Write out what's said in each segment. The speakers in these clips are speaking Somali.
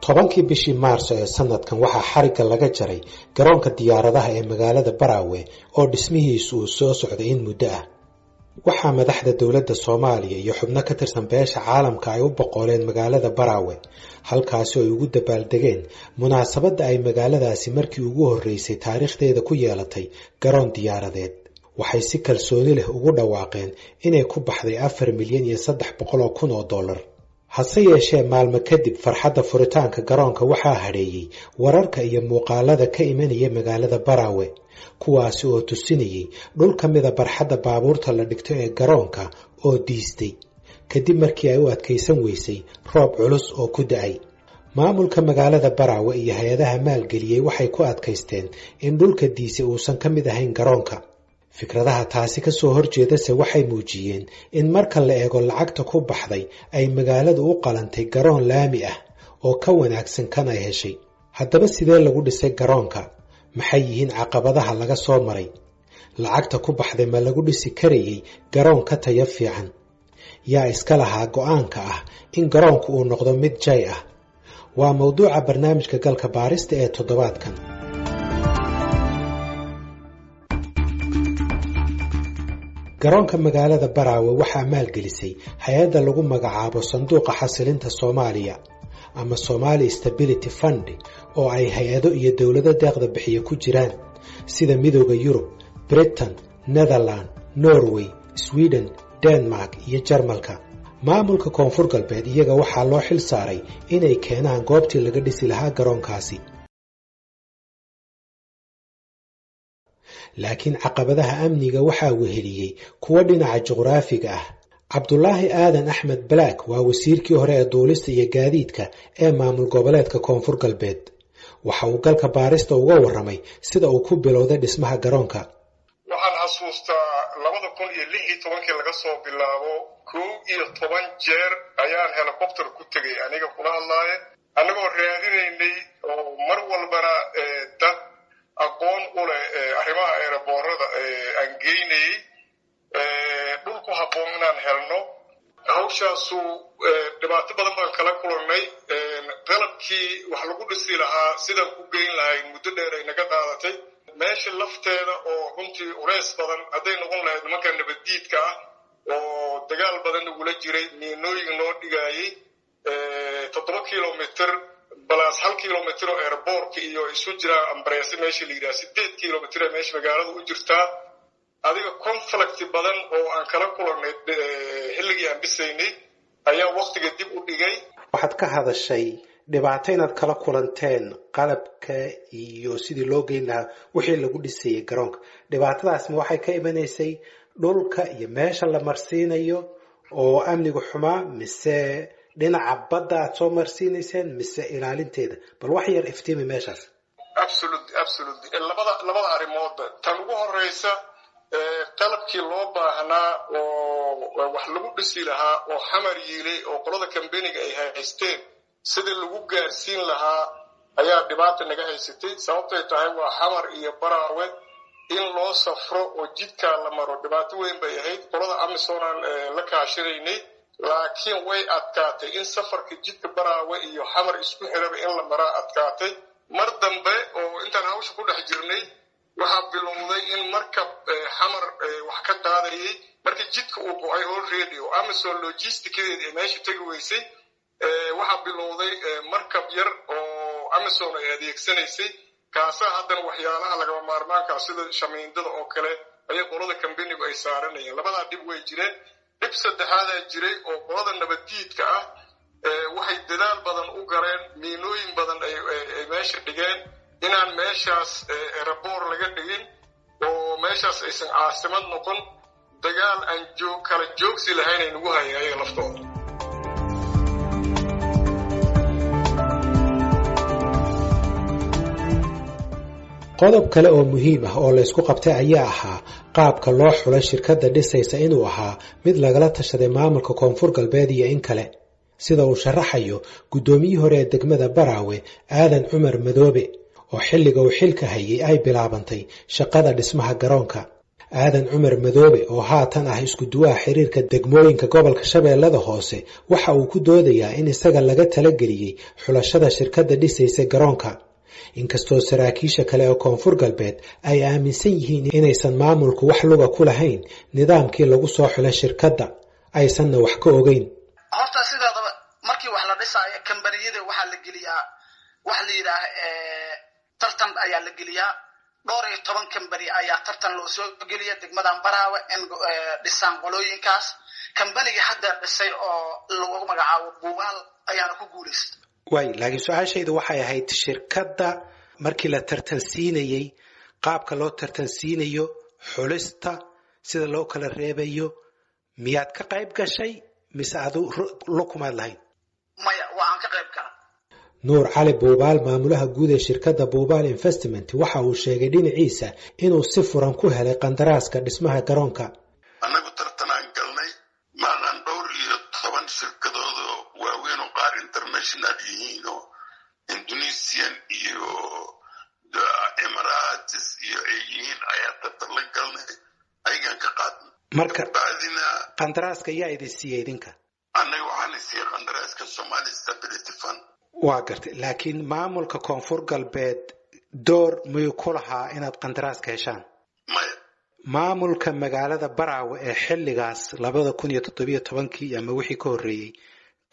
10-kii bishii Maarso ee sanadkan waxaa xarigga laga jaray garoonka diyaaradaha ee magaalada Baraawe oo dhismihiisu uu soo socday in muddo ah. Waxaa madaxda dowladda Soomaaliya iyo xubno ka tirsan beesha caalamka ay u boqoleen magaalada Baraawe, halkaasi oo ay ugu dabaaldegeen munaasabadda ay magaaladaasi markii ugu horreysay taariikhdeeda ku yeelatay garoon diyaaradeed. Waxay si kalsooni leh ugu dhawaaqeen inay ku baxday 4,300,000 oo dollar. Hase yeeshee, maalmo kadib farxadda furitaanka garoonka waxaa hadheeyey wararka iyo muuqaalada ka imanaya magaalada Baraawe, kuwaasi oo tusinayey dhul ka mida barxadda baabuurta la dhigto ee garoonka oo diistay kadib markii ay u adkaysan weysay roob culus oo ku da'ay. Maamulka magaalada Baraawe iyo hay-adaha maalgeliyey waxay ku adkaysteen in dhulka diisay uusan ka mid ahayn garoonka. Fikradaha taasi ka soo horjeedase waxay muujiyeen in marka la eego lacagta ku baxday ay magaaladu u qalantay garoon laami ah oo ka wanaagsan kan ay heshay. Haddaba sidee lagu dhisay garoonka? Maxay yihiin caqabadaha laga soo maray? Lacagta ku baxday ma lagu dhisi karayey garoon ka tayo fiican? Yaa iska lahaa go'aanka ah in garoonku uu noqdo mid jay ah? Waa mawduuca barnaamijka Galka Baarista ee toddobaadkan. Garoonka magaalada Baraawe waxaa maalgelisay hay-adda lagu magacaabo Sanduuqa Xasilinta Soomaaliya ama Somali Stability Fund, oo ay hay-ado iyo dowlado deeqda bixiya ku jiraan sida Midooda Yurub, Britain, Netherland, Norway, Sweden, Denmark iyo Jarmalka. Maamulka Koonfur Galbeed iyaga waxaa loo xil saaray inay keenaan goobtii laga dhisi lahaa garoonkaasi, laakiin caqabadaha amniga waxaa weheliyey kuwo dhinaca juqraafiga ah. Cabdulaahi Aadan Axmed Black waa wasiirkii hore ee duulista iyo gaadiidka ee maamul goboleedka Koonfur Galbeed. Waxa uu Galka Baarista uga warramay sida uu ku bilowday dhismaha garoonka. Waxaan xasuustaa 2016-kii laga soo bilaabo 11 jeer ayaan helicopter ku tegay aniga kula hadlaaye, annagoo raadinaynay oo mar walbana dad aqoon u leh arrimaha aeroboorada aan geynayey dhul ku habboon inaan helno. Hawshaasu dhibaato badan baan kala kulannay. Qalabkii wax lagu dhisi lahaa sidaan ku geyn lahayn muddo dheer ay naga qaadatay. Meesha lafteeda oo runtii culeys badan hadday noqon lahayd nimanka nabaddiidka ah oo dagaal badan nagula jiray, miinooyin noo dhigaayey, 7 kilomitr plus 1 kilomitr oo airportka iyo isu jiraan Ambareese meesha la yidhaha, 8 kilomitr ee meesha magaalada u jirtaa. Adiga conflict badan oo aan kala kulannay xilligii aan dhisaynay ayaa waktiga dib u dhigay. Waxaad ka hadashay dhibaato inaad kala kulanteen qalabka iyo sidii loo geyn lahaa wixii lagu dhisayay garoonka. Dhibaatadaasma waxay ka imanaysay dhulka iyo meesha la marsiinayo oo amnigu xumaa, mise dhinaca badda aad soo marsiinayseen, mise ilaalinteeda? Bal wax yar iftiimi meeshaas. Absolutely, labada arrimoodba. Tan ugu horeysa, qalabkii loo baahnaa oo wax lagu dhisi lahaa oo Xamar yiilay oo qolada kambeniga ay haysteen, sidii lagu gaarsiin lahaa ayaa dhibaata naga haysatay. Sababtay tahay waa Xamar iyo Baraawe in loo safro oo jidkaa la maro dhibaato weyn bay ahayd. Qolada AMISOM aan la kaashanaynay, laakiin way adkaatay in safarka jidka Baraawe iyo Xamar isku xiraba in la maraa adkaatay. Mar dambe oo intaan hawsha ku dhex jirnay waxaa bilowday in markab Xamar wax ka qaadayay markii jidka uu go'ay already oo AMISOM logisticadeeda ee meesha tegi weysay, waxaa bilowday markab yar oo AMISOM ay adeegsanaysay. Kaasaa haddana waxyaalaha lagama maarmaankaa sida shamiindada oo kale ayay qolada kambenigu ay saaranayeen. Labadaa dhib way jireen. Dhib saddexaadaa jiray oo qolada nabaddiidka ah waxay dadaal badan u galeen, miinooyin badan ay meesha dhigeen inaan meeshaas airport laga dhigin oo meeshaas aysan caasimad noqon. Dagaal aan joog kala joogsi lahayn ay nagu hayeen ayaga laftooda. Qodob kale oo muhiim ah oo laysku qabtay ayaa ahaa qaabka loo xulay shirkadda dhisaysa, inuu ahaa mid lagala tashaday maamulka Koonfur Galbeed iyo in kale, sida uu sharaxayo guddoomiyihii hore ee degmada Baraawe, Aadan Cumar Madoobe, oo xilliga uu xilka hayay ay bilaabantay shaqada dhismaha garoonka. Aadan Cumar Madoobe oo haatan ah isku duwaha xiriirka degmooyinka gobolka Shabeellada Hoose waxa uu ku doodayaa in isaga laga talageliyey xulashada shirkadda dhisaysa garoonka, inkastoo saraakiisha kale ee Koonfur Galbeed ay aaminsan yihiin inaysan maamulku wax luga ku lahayn nidaamkii lagu soo xulay shirkadda, aysanna wax ka ogeyn. Horta sideedaba markii wax la dhisaayo kambaniyada waxaa la geliyaa wax la yidhaah tartan ayaa la geliyaa. Dhowr iyo toban kambani ayaa tartan loo soo geliya degmadan Baraawe in dhisaan qolooyinkaas. Kambanigii hadda dhisay oo lagu magacaabo Buubaal ayaana ku guulaystay. Waay, laakiin su-aashayda waxay ahayd shirkadda markii la tartansiinayey, qaabka loo tartansiinayo, xulista, sida loo kala reebayo, miyaad ka qayb gashay mise adu lukumaad lahayn? Maya, waa aan ka qayb gala. Nuur Cali Buubaal, maamulaha guud ee shirkadda Buubaal Investment, waxa uu sheegay dhinaciisa inuu si furan ku helay qandaraaska dhismaha garoonka. Annagu tartanaan galnay, maanaan dhowr iyo toban shirkadoodoo waaweyn oo qaar international yihiin oo Indonesian iyo Emirates iyo ay yihiin ayaa tartan la galnay, ayagaan ka qaadnay. Marka bacdina qandaraaska yaa idin siiyey idinka? Annaga waxaana siiyey qandaraaska Somali Stability Fund. Waa gartay, laakiin maamulka Koonfur Galbeed door miyuu ku lahaa inaad qandaraaska heshaan? Maya. Maamulka magaalada Baraawe ee xilligaas 2017-kii ama wixii ka horreeyey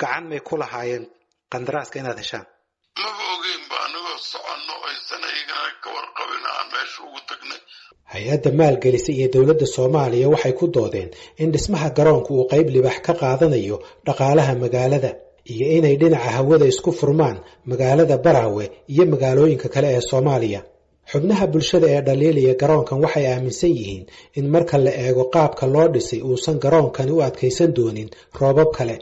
gacan may ku lahaayeen qandaraaska inaad heshaan? Maba ogeynba, anagoo soconno aysan ayagana ka warqabin aan meesha ugu tagnay. Hay-adda maalgelisa iyo dowladda Soomaaliya waxay ku doodeen in dhismaha garoonku uu qayb libax ka qaadanayo dhaqaalaha magaalada iyo inay dhinaca hawada isku furmaan magaalada Baraawe iyo magaalooyinka kale ee Soomaaliya. Xubnaha bulshada ee dhaliilaya garoonkan waxay aaminsan yihiin in marka la eego qaabka loo dhisay uusan garoonkani u adkaysan doonin roobab kale.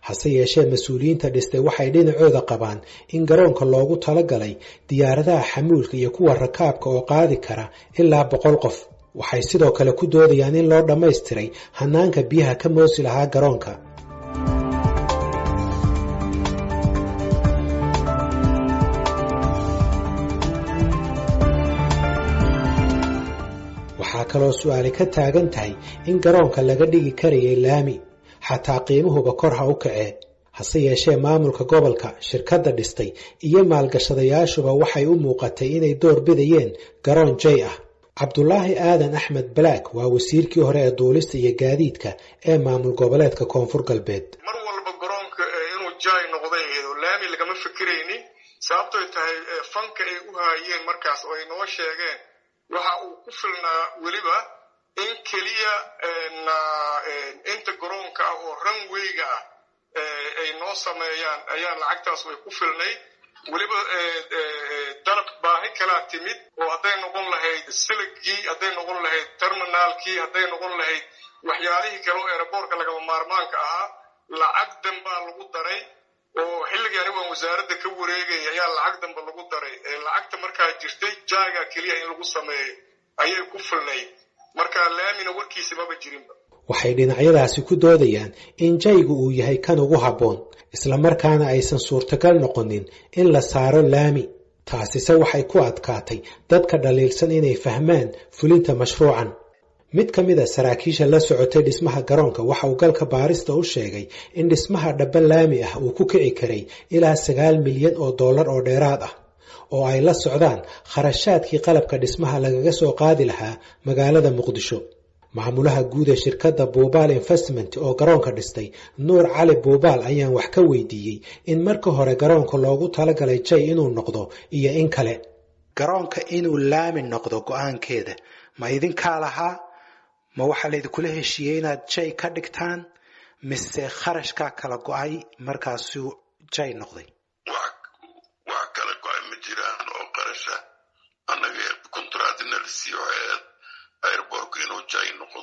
Hase yeeshee mas-uuliyiinta dhistay waxay dhinacooda qabaan in garoonka loogu talagalay diyaaradaha xamuulka iyo kuwa rakaabka oo qaadi kara ilaa 100 qof. Waxay sidoo kale ku doodayaan in loo dhammaystiray hanaanka biyaha ka moosi lahaa garoonka. Waxaa kaloo su-aali ka taagan tahay in garoonka laga dhigi karayay laami, xataa qiimuhuba kor ha u kacee. Hase yeeshee maamulka gobolka, shirkadda dhistay iyo maalgashadayaashuba waxay u muuqatay inay door bidayeen garoon jay ah. Cabdulaahi Aadan Axmed Balaak waa wasiirkii hore ee duulista iyo gaadiidka ee maamul goboleedka Koonfur Galbeed. Mar walba garoonka inuu jay noqday oo laami lagama fikiraynin, sababtoy tahay fanka ay u haayeen markaas oo ay noo sheegeen waxa uu ku filnaa weliba in keliya inta garoonka ah oo runwayga ah ay noo sameeyaan ayaa lacagtaas way ku filnayd. Weliba dalab baahi kalaa timid oo hadday noqon lahayd siligii, hadday noqon lahayd terminaalkii, hadday noqon lahayd waxyaalihii kale oo aeroboortka lagama maarmaanka ahaa, lacag danbaa lagu daray oo xilligii anigu aan wasaaradda ka wareegaya ayaa lacag damba lagu daray. Lacagta markaa jirtay jaaga keliya in lagu sameeyo ayay ku filnayd, marka laamina warkiisa maba jirinba. Waxay dhinacyadaasi ku doodayaan in jaygu uu yahay kan ugu habboon, islamarkaana aysan suurtagal noqonin in la saaro laami. Taasise waxay ku adkaatay dadka dhaliilsan inay fahmaan fulinta mashruucan. Mid ka mid a saraakiisha la socotay dhismaha garoonka waxa uu galka baarista u sheegay in dhismaha dhaba laami ah uu ku kici karay ilaa 9 milyan oo dollar oo dheeraad ah, oo ay la socdaan kharashaadkii qalabka dhismaha lagaga soo qaadi lahaa magaalada Muqdisho. Maamulaha guud ee shirkadda Buubaal Investment oo garoonka dhistay, Nuur Cali Buubaal, ayaan wax ka weydiiyey in marka hore garoonka loogu talagalay jay inuu noqdo iyo in kale. Garoonka inuu laami noqdo go-aankeeda ma idinkaa lahaa? Ma waxaa laydinkula heshiiyey inaad jay ka dhigtaan, mise kharashkaa kala go-ay markaasuu jay noqday? Wax kala go-ay ma jiraan oo qarasha. Annaga kontraatina la siiyo waxay ahayd airborku inuu jay noqdo,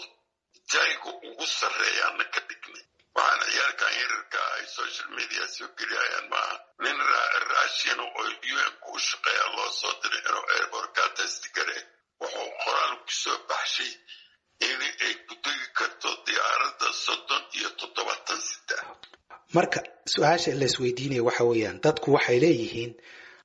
jayga ugu sarreeyaana ka dhignay. Waxaana ciyaalkan yararka ay social media soo geliyayaan maaha. Nin Russian oo UN-ku u shaqeeya loo soo diray inuu airborkaa testi gare, wuxuu qoraal ku soo baxshay in ay ku degi karto diyaaradda 37 sita. Marka su-aasha la isweydiinaya waxa weeyaan, dadku waxay leeyihiin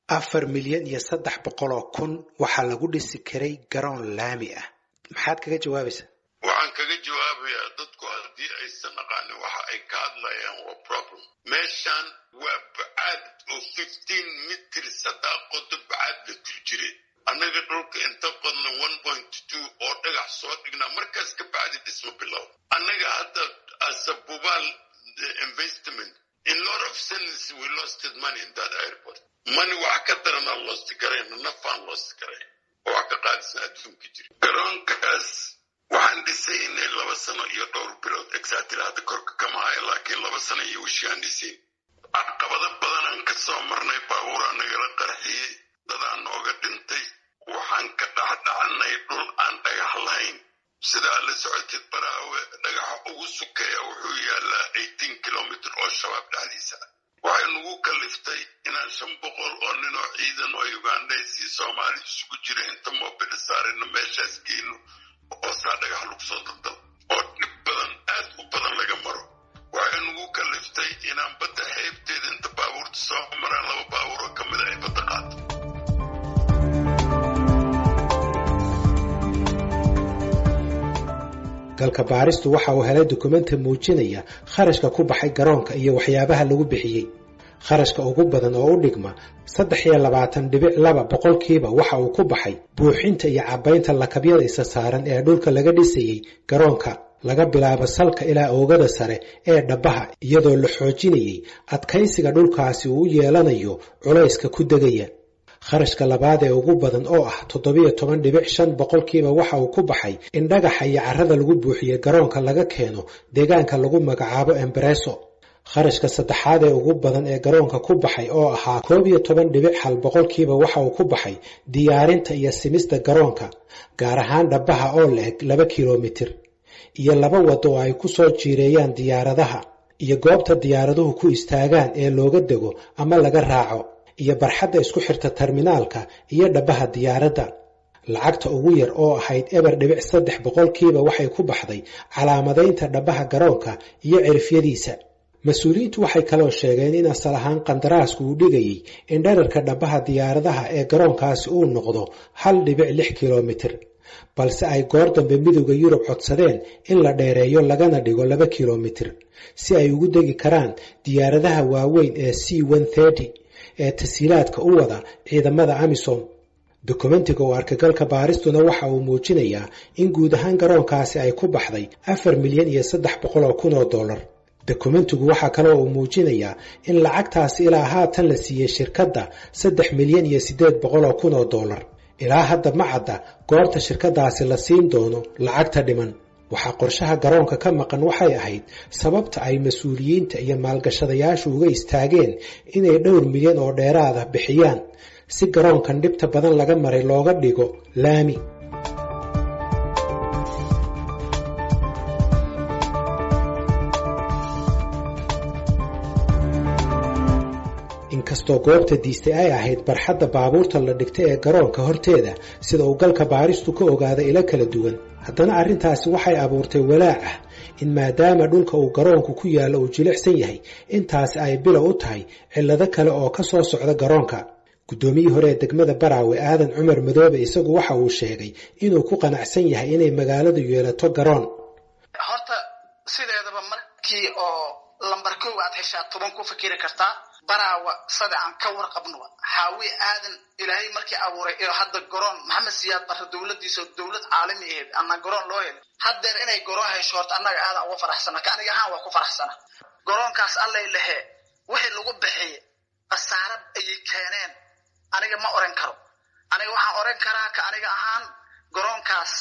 4,300,000 waxaa lagu dhisi karay garoon laami ah. Maxaad kaga jawaabaysaa? Waxaan kaga jawaabayaa, dadku haddii aysan aqaanin waxa ay ka hadlayaan waa problem. Meeshan waa bacaad oo 15 meters haddaa qodo bacaad la ku jiray. Annaga dhulka inta qodna 1.2 oo dhagax soo dhignaa, markaas ka bacdi dhismo bilow. Annaga hadda as a Bubaal Investment, in lot of sense we lost money in that airport. Money wax ka daranaa lost garayna, nafaan lost garayn oo wax ka qaadisan adduunka jira. Garoonkaas waxaan dhisaynay 2 sano iyo dhowr bilood exactly, hadda korka kama hayo, laakiin 2 sano iyo wishii aan dhisayn. Caqabado badanaan ka soo marnay, baabuuraa nagala qarxiyey, dadaa nooga dhintay. Waxaan ka dhexdhacnay dhul aan dhagax lahayn. Sidaa la socotid, Baraawe dhagaxa ugu sukeeya wuxuu yaalaa 18 kilometer oo Shabaab dhexdiisa ah. Waxay nagu kaliftay inaan 500 oo nin oo ciidan oo Ugandhaysii Soomaali isugu jira inta moobila saarino meeshaas geyno, oosaa dhagax lagu soo daldalo oo dhib badan, aad u badan laga maro. Waxay nagu kaliftay inaan badda xeebteeda inta baabuurta soo maraan laba baabuur oo kamida ay badda qaato. Galka Baaristu waxa uu helay dukumenti muujinaya kharashka ku baxay garoonka iyo waxyaabaha lagu bixiyey. Kharashka ugu badan oo u dhigma 23.2% waxa uu ku baxay buuxinta iyo cabbaynta lakabyada isa saaran ee dhulka laga dhisayey garoonka, laga bilaabo salka ilaa oogada sare ee dhabbaha, iyadoo la xoojinayey adkaysiga dhulkaasi uu u yeelanayo culayska ku degaya. Kharashka labaad ee ugu badan oo ah 17.5% waxa uu ku baxay in dhagaxa iyo carrada lagu buuxiye garoonka laga keeno deegaanka lagu magacaabo Embareso. Kharashka saddexaad ee ugu badan ee garoonka ku baxay oo ahaa 11.1% waxa uu ku baxay diyaarinta iyo simista garoonka, gaar ahaan dhabbaha oo la-eg 2 kilomitir iyo laba waddo oo ay ku soo jiireeyaan diyaaradaha, iyo goobta diyaaraduhu ku istaagaan ee looga dego ama laga raaco, iyo barxadda isku xirta terminaalka iyo dhabbaha diyaaradda. Lacagta ugu yar oo ahayd 0.3% waxay ku baxday calaamadaynta dhabbaha garoonka iyo cirifyadiisa. Mas-uuliyiintu waxay kaloo sheegeen in asal ahaan qandaraasku uu dhigayey in dherarka dhabbaha diyaaradaha ee garoonkaasi uu noqdo 1.6 kilomitir, balse ay goor dambe Midowda Yurub codsadeen in la dheereeyo lagana dhigo 2 kilomitir si ay ugu degi karaan diyaaradaha waaweyn ee C-130 ee tasiilaadka u wada ciidamada AMISOM. Dokumentiga oo arkay Galka Baaristuna waxa uu muujinayaa in guud ahaan garoonkaasi ay ku baxday $4,300,000. Dokumentigu waxaa kaloo uu muujinayaa in lacagtaasi ilaa haatan la siiyey shirkadda $3,800,000. Ilaa hadda ma cadda goorta shirkaddaasi la siin doono lacagta dhiman. Waxaa qorshaha garoonka ka maqan waxay ahayd sababta ay mas-uuliyiinta iyo maalgashadayaashu uga istaageen inay dhowr milyan oo dheeraada bixiyaan si garoonkan dhibta badan laga maray looga dhigo laami. Inkastoo goobta diistay ay ahayd barxadda baabuurta la dhigtay ee garoonka horteeda, sida uu Galka Baaristu ka ogaaday ilo kala duwan, haddana arrintaasi waxay abuurtay walaac ah in maadaama dhulka uu garoonku ku yaallo uu jilicsan yahay, intaasi ay bilow u tahay cillado kale oo ka soo socda garoonka. Guddoomiyii hore ee degmada Baraawe, Aadan Cumar Madoobe, isagu waxa uu sheegay inuu ku qanacsan yahay inay magaaladu yeelato garoon. Horta sideedaba markii oo lambar kow aad heshaa, 10 ku fikiri kartaa. Baraawa sada aan ka warqabno, Xaawi Aadan Ilaahay markii abuuray iyo hadda garoon Maxamed Siyaad Barre dowladiisa, dowlad caalami ahayd ama garoon loo helay, haddeer inay garoon hesho horta annaga aadan uga faraxsana. Ka aniga ahaan waa ku faraxsana garoonkaas. Allay lahee wixii lagu bixiyey khasaare ayay keeneen, aniga ma oran karo. Aniga waxaan oran karaa, ka aniga ahaan, garoonkaas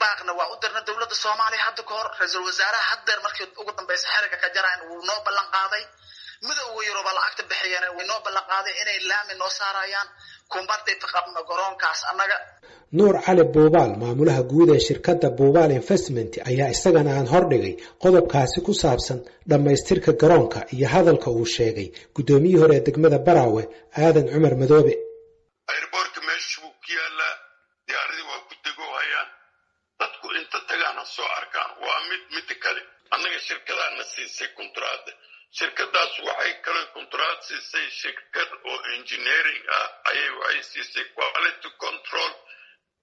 baaqna waa u dirna dowladda Soomaaliya hadda ka hor. Ra-iisul wasaaraha haddeer markii ugu dambaysa xeriga ka jarayn wuu noo ballan qaaday, Midowga Yuruba lacagta bixiyeen way noo ballan qaaday inay laami noo saarayaan. Kuma dhib qabno garoonkaas annaga. Nuur Cali Buubaal, maamulaha guud ee shirkadda Buubaal Investment, ayaa isagana aan hordhigay qodobkaasi ku saabsan dhammaystirka garoonka iyo hadalka uu sheegay guddoomiyihii hore ee degmada Baraawe, Aadan Cumar Madoobe. Airportka meesha buu ku yaalaa, diyaaradii waa ku degoohayaan, dadku inta tagaan ha soo arkaan. Waa mid. Midda kale, annaga shirkadaana siisay kontraada. Shirkadaas waxay kale kontraad siisay shirkad oo engineering ah ayay waxay siisay quality control.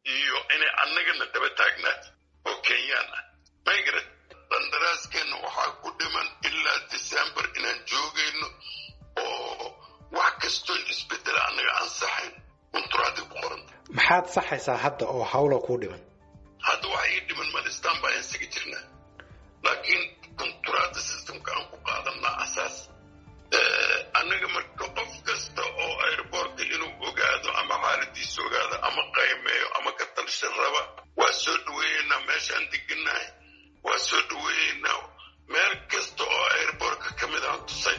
Iyo inay annagana daba taagnaat oo Kenyaan ah, maygarat. Qandaraaskeenna waxaa ku dhiman ilaa December inaan joogayno, oo wax kastoo isbedela annaga aan saxayn. Kunturaadii ku qoranta. Maxaad saxaysaa hadda oo hawla kuu dhiman? Hadda waxa ii dhiman malistaan baa isaga jirnaa, laakiin kunturaada systemka aan ku qaadanaa asaas annaga. Marka qof kasta oo airportka inuu ogaado ama xaaladiisa ogaado ama qaymeeyo ama ka talsha raba, waa soo dhaweeyeynaa. Meeshaan deganahay waa soo dhaweeyeynaa. Meel kasta oo airportka ka mid aan tusay.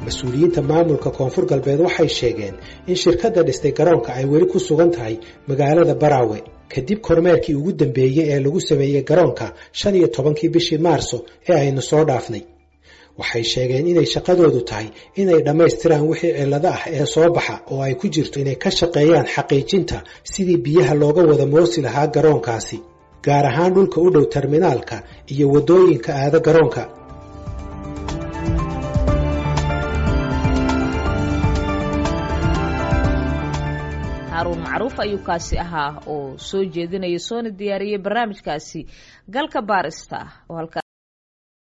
Mas-uuliyiinta maamulka Koonfur Galbeed waxay sheegeen in shirkadda dhistay garoonka ay weli ku sugan tahay magaalada Baraawe, kadib kormeerkii ugu dambeeyey ee lagu sameeyey garoonka 15-kii bishii Maarso ee aynu soo dhaafnay. Waxay sheegeen inay shaqadoodu tahay inay dhammaystiraan wixii cillado ah ee soo baxa, oo ay ku jirto inay ka shaqeeyaan xaqiijinta sidii biyaha looga wada moosi lahaa garoonkaasi, gaar ahaan dhulka u dhow terminaalka iyo waddooyinka aada garoonka. Haruun Macruuf ayuu kaasi ahaa oo soo jeedinaya soona diyaariyey barnaamijkaasi Galka Baarista oo halkaa